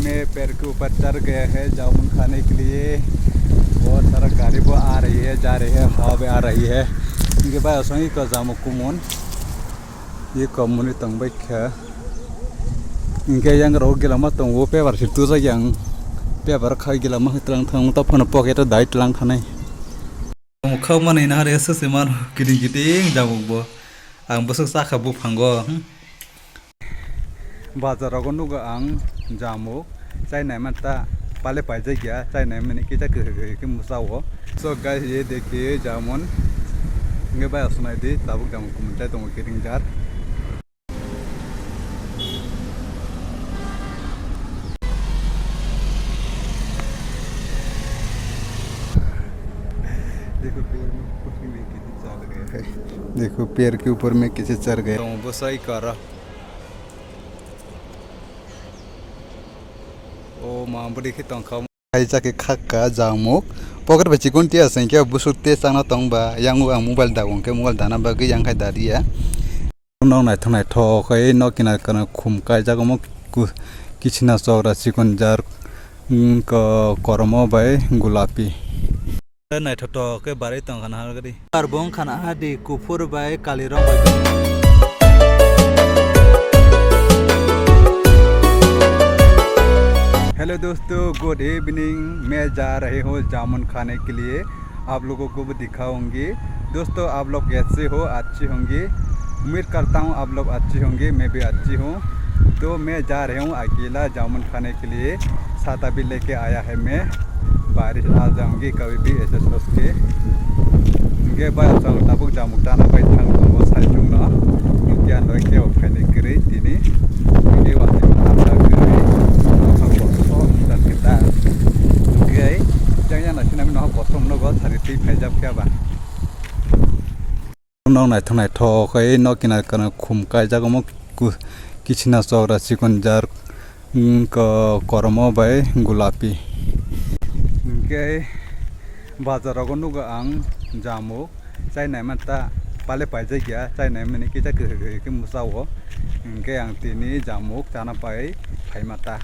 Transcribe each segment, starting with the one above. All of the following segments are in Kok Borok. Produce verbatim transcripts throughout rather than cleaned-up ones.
ये पेड़ के ऊपर चढ़ गया है जामुन खाने के लिए। बहुत सारा गाड़ी वो आ रही है, जा रही है, हवा भी आ रही है। इनके भाई असंग को जामुन Koeman. Ye komuni tong bai kha. Hingke yang rok gila ma tongo, paper se tuja yang. Paper khai gila ma tlang thang ta phano pocket dai tlang thanai. Mokha mani na re se se mar kiting kiting jamuk bo. Ang bwswk sakha buphango. Bazar rogo nugo ang jamuk. Chai nai man ta pale paijak ya, chai nai mani kisa kwrwi kwrwi khe mwsa o. So guys, ye dekhiye jamun. Hingke bai asonai di, tabuk jamun kumun chai tongo kiting jar. देखो पेड़ में ऊपर में कैसे चढ़ गया है। देखो पेड़ के ऊपर में कैसे चढ़ गया। Tongo bwsai kara. O ma bwdwi khe tongkha. Kaisa khe khakka jamuk. Pocket bai chikon tiya se hwnkhe busuk te chana tongba. Yang ang mobile dago hwnkhe mobile dana bagwi yang khai dariya. Nok naithok naithok khe nok kinar kinar khum kaijak omo ku-, kichina chokra chikon jar, mm, ko-, koromo bai gulapi. Naithotok khe barwi tongkha na hwnwi. Karbong khana hadi kuphur bai kalirok bai tong. Hello दोस्तों, good evening. मैं जा रहे हूँ जामुन खाने के लिए, आप लोगों को भी दिखाऊंगी। दोस्तों, आप लोग कैसे हो? अच्छे होंगे, उम्मीद करता हूँ आप लोग अच्छे होंगे, मैं भी अच्छी हूँ। तो मैं जा रही हूँ अकेला जामुन खाने के लिए, छाता भी लेके आया है मैं, बारिश आ जाऊंगी कभी भी ऐसे सोच के। Hingke bai asong tabuk jamuk chana bai thang tongo saichung no, hingke ano kebo phaini kwrwi tini, hingke wati ma lamsa kwrwi, nokhang kosom jat kwtal, hingke jang jang naisina nokhang kosom nogo sari twi phaijak khe ba. Nok naithok naithok khe nok kinar kinar khum kaijak omo ku-, kichina chokra chikon jar, mm, ko-, koromo bai gulapi. Hingke bazar rogo nugo ang jamuk, chai nai man ta pale paijak ya, chai nai mani kisa kwrwi kwrwi khe mwsa o. Hingke ang tini jamuk chana pai phaima ta.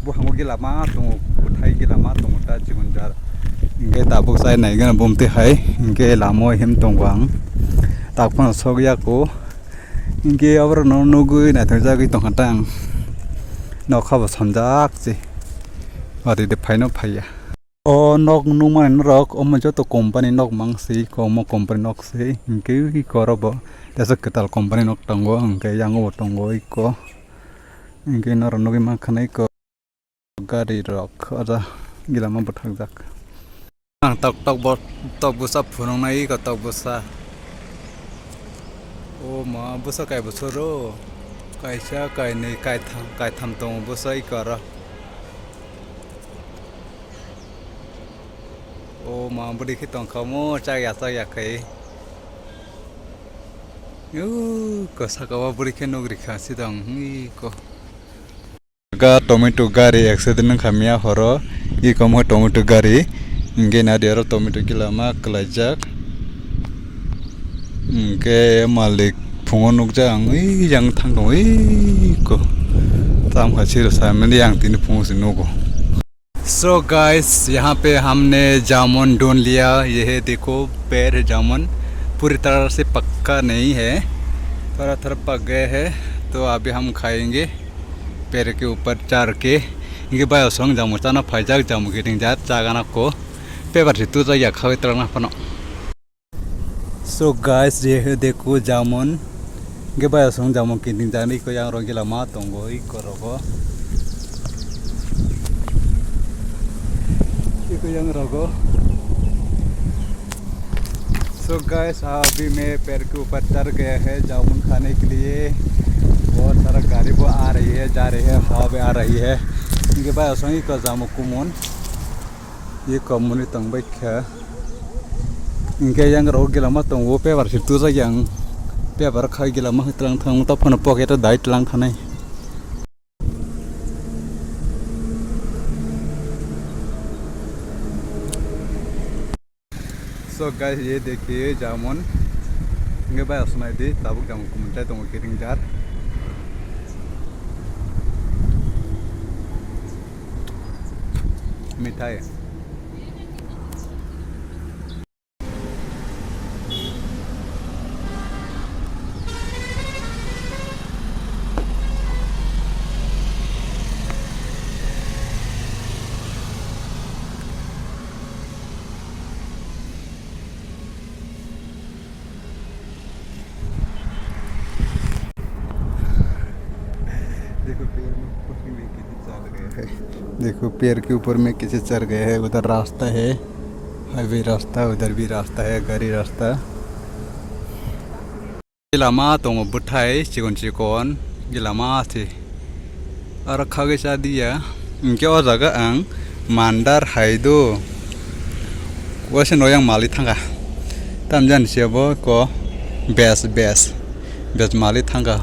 Buhango gila ma tongo, bwthai gila ma tongo ta chikon jar. Hingke tabuk chai nai gana bumtwi hai, hingke lama o him tongo ang. Tak phano sok ya ko. Hingke abo no nugwi naithok jagwi tongkha ta ang. Nokha bo samjak se. Wari de phaino phaiya. O nok nukmani norok omo joto company nok mang se, omo company nok se, hingke ui koro bo teisa kwtal company nok tongo, hingke yango bo tongo iko, hingke norok nugwi mankha na iko gari rok o ja gila ma bwthakjak. Ang tok tok bo tok bwsa phunuknai iko tok bwsa. O ma bwsa kai bwswk ro? Kaisa, kainwi, kaitham, kaitham tongo bwsa iko aro. O ma bwrwi khe tongkha omo chakya chakya khai. Uu ko saka o bwrwi khe nugri kha sidong iko. Ga tomato gari accident wngkha miya horo, iko mo tomato gari, hingke nadi oro tomato gila ma kwlaijak, hingke malik phungo nukjak ang, ui yang thang tongo, ui ko tam kha siro sa mili ang tini phungo se nugo. So guys, यहाँ पे हमने जामुन ढूंढ लिया। ये है देखो, पेड़ है जामुन, पूरी तरह से पक्का नहीं है, थोड़ा थोड़ा पक गए हैं, तो अभी हम खाएंगे। Pere ke upar char ke. Hingke bai osong jamu chana phaijak, jamu kiting jat chagana ko. Paper si tu jagya khawi twlangna phano. So guys, ye dekho jamun. Hingke bai osong jamu kiting jani ko yang rok gila ma tongo iko rogo. Iko yang rogo. So guys, अभी मैं पेड़ के ऊपर चढ़ गया है जामुन खाने के लिए। बहुत सारा गाड़ी वो आ रही है, जा रही है, हवा भी आ रही है। Hingke bai osong iko jamu kumun. Ye komuni tong bai kha. Hingke yang rok gila ma tongo, paper si tu jagya ang. Paper khai gila ma twlang thang ta phano pocket dai twlang thanai. So guys, ye dekhiye jamun. Hingke bai asonai di, tabuk jamun kumun chai tongo kiting jar. Mithai. देखो, पेड़ में ऊपर में कैसे चढ़ गए हैं। देखो, पेड़ के ऊपर में कैसे चढ़ गए हैं। उधर रास्ता है, हाईवे रास्ता, उधर भी रास्ता है, गाड़ी रास्ता। Lama tongo bwthai chikon chikon, lama se aro khagwi cha diya. Hinkhe o jaga ang mandar hai do. Waisa noyang mali thangkha. Tamjani se bo ko bes, bes, bes mali thangkha.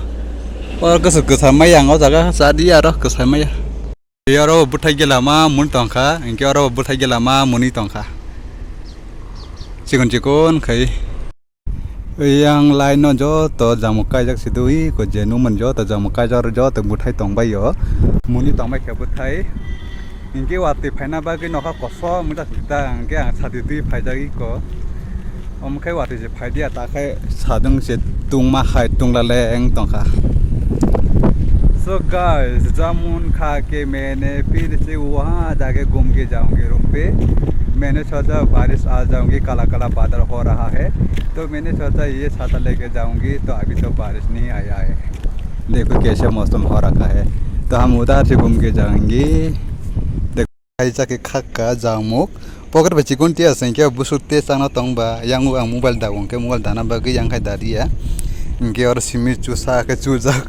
O kwsa, kwsa maya ang o jaga cha diya aro kwsa maya. Aro bwthai gila ma mun tongkha, hinkhe aro bwthai gila ma muni tongkha. Chikon chikon khai. Yang line no joto jamuk kaijak sidui ko je nukmani joto jamuk kaijak joto bwthai tongbaio. Muni tongbai khe bwthai. Hinkhe watwi phaina bagwi nokha kosom wngkha sita hinkhe ang sadi twi phaijak iko. Omkhe watwi se phaidiya takhai sadung se tungma hai tungla leng tongkha. So guys, jamun kha ke maine phir se waha jage ghum ke jaungi room pe. Maine socha barish aa jaungi, kala kala badal ho raha hai. To maine socha ye chhata leke jaungi, to abhi to barish nahi aaya hai. Dekho kaise mausam ho rakha hai. To hum udhar se ghum ke jaenge. Dekho, kaisa ke khakka jamuk. Pocket bai chikon tiya se hinkhe busuk te chana tong ba. Yang ang mobile dago hinkhe mobile dana bagwi yang khai dadiya. Hinkhe oro simi chusa khe chujak.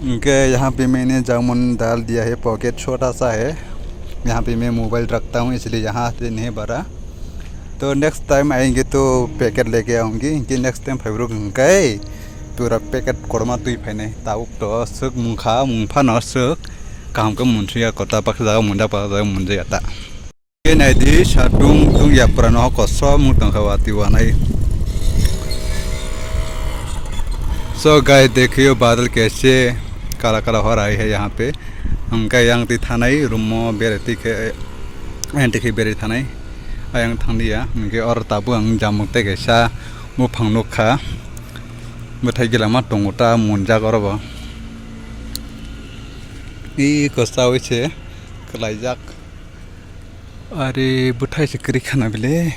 Hinkhe yahan pe maine jamun dal diya hai, pocket chota sa hai. Yahan pe main mobile rakhta hoon isliye yahan se nahi bara. To next time aayenge to packet leke aaungi, hinkhe next time phaibrok hinkhe pura packet korma twi phainai. Tabuk to swk mungkha, mungphano swk kaham khe munsuya kota baksa jaga munjak baksa jaga munjaya ta. Khe naidi satung tungya pura no kosom wng tongkha watwi wanai. So guys, dekhiyo badal kaise kala kala ho raha hai yahan pe. Hinkhe yang twi thanai room o berai twi khe, yang twi khe berai thanai. Ayang thanglia, hinkhe oro tabuk ang jamuk tei kaisa buphang nukha. Bwthai gila ma tongo ta munjak oro bo. Iko chawi se kwlaijak. Are bwthai se kwrwi khana bile.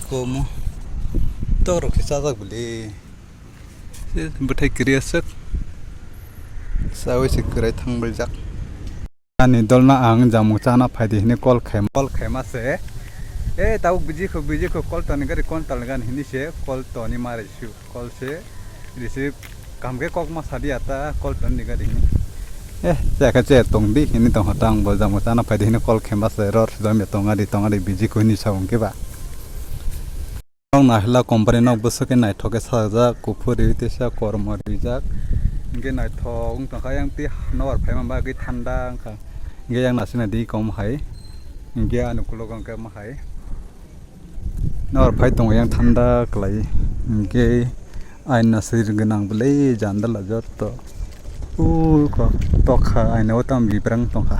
Komo. Torok se chajak bile. Se bwthai kwrwi aswk. Chawi se kwrai thangbaijak. Ani dolno ang jamung chana phaidi hinwi call khaima, call khaima se. E tabuk busy kho, busy kho, call toni gari, call toni gari hinwi se call toni ma raisu. Call se receive kaham khe kok ma sadi ata call toni gari hinwi. E chekha che tongdi hinwi tongkha ta ang bo jamung chana phaidi hinwi call khaima se ror sijam ya tongari tongari busy kho hinwi sa hwnkhe ba. Nok nahila company nok bwswk khe naithok khe sajak, kuphur riwi teisa kormo rijak. Hinkhe naithok wng tongkha, yang twi nokbar phaima bagwi thanda wngkha. Hinkhe yang nasina di kom hai. Hinkhe ani ukulok wngkhe ma hai. Nokbar phai tongo yang thanda kwlai. Hinkhe aina sir gwnang bwlai jandala jotto. U kok tokha aina o tamo bibrang tongkha.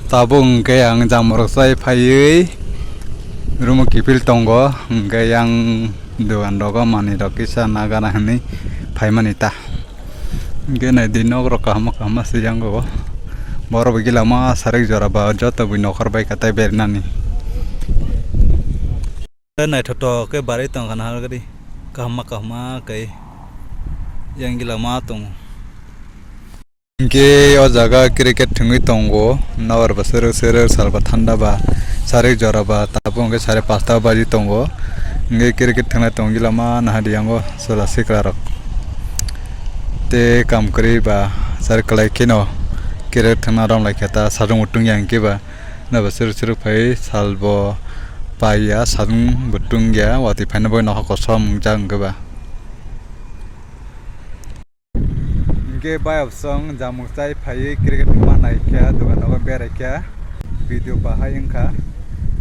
Tabuk hwnkhe ang jamorok chai phaiwi room o kiphil tongo, hwnkhe yang dogan rogo manwirok kisa nagana hinwi phaimani ta. Hwnkhe naidi nokrok kaham kaham se yang o. Borok bo gila ma sarik jora ba joto bui nokhor bai kha tai berinani. Naithotok khe barwi tongkha nahar gari kaham kaham khe yang gila ma tongo. Hinkhe o jaga cricket thwngwi tongo, nokbar bo sero sero salba thanda ba, sarik jora ba, tabuk hinkhe sare pasta baji tongo. Hinkhe cricket thwnglai tongo gila ma nahadi yango chwla sikla rok. Tei kam kwrwi ba sar kwlai kheno cricket thwngna romlai khe ta sajwk bo tungya hinkhe ba, nokbar sero sero phai salbo paiya, sajwk bo tungya, watwi phaina bagwi nokha kosom wngjak hinkhe ba. Hinkhe bayapsong jamung chai phaiwi cricket thwngma naikha, dogan nogo beraikha, video bahai wngkha.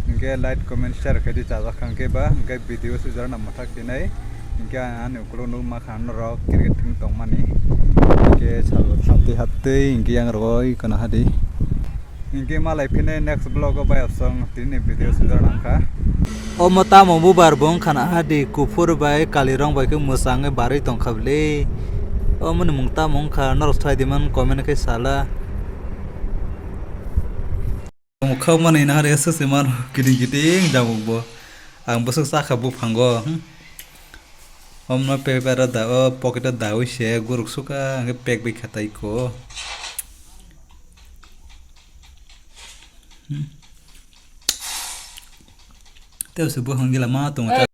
Hinkhe like, comment, share khaidi chajakha hinkhe ba, hinkhe video se jorano mwthak khinai. Hinkhe ani ukulok nukma kha norok cricket thwng tongmani. Hinkhe salo thapte Hattei hingke yang rogoi kono hadi. Hingke malai phine next vlog o bai asong tini video sujak nangkha. Omo tamo bubar bo wngkha na hadi kuphur bai kalirong bai khe mwchangwi barwi tongkha bwle. Omo ni mung tamo wngkha norok sai di man comment khe sala. Mukha mani na hadi aswk se mano kiting kiting jamuk bo. Ang bwswk sakha buphango. Hmm. Omno paper o da, o pocket o dawi se guruk suka hingke pack bai kha tai ko. Hmm. Tei se buphang gila ma tongo.